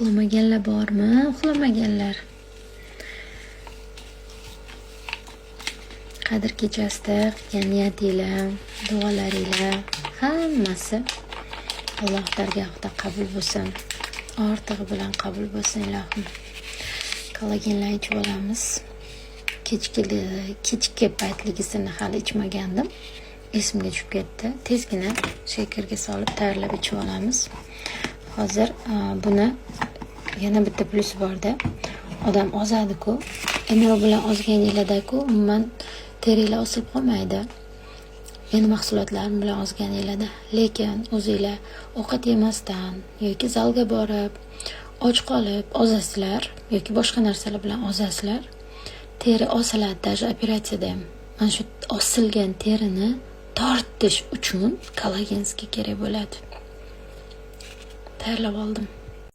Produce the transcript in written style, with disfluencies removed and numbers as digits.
Uxlamaganlar bormi? Uxlamaganlar. Qadr kechasida qilgan niyatinglar, duolaringlar hammasi Alloh dargohida qabul bo'lsin. Ortig'i bilan qabul bo'lsin, ilohim. Kollagenlar ichib olamiz. Kechki paytligisini hali ichmagandim. Esimga tushib ketdi. Tezgina shakerga solib tayyorlab ichib olamiz. Hozir buni yana bitta plusi borda. Odam ozadi-ku. NLO bilan ozganinglarda-ku umuman teringlar osilib qolmaydi. Meni mahsulotlarim bilan ozganinglarda. Lekin o'zinglar ovqat yemasdan yoki zalga borib, och qolib ozasizlar yoki boshqa narsalar bilan ozasizlar. Teri osiladi, даже operatsiyada ham. Mana shu osilgan terini tortish uchun kollagenskiy kerak bo'ladi. Tayyorlab oldim.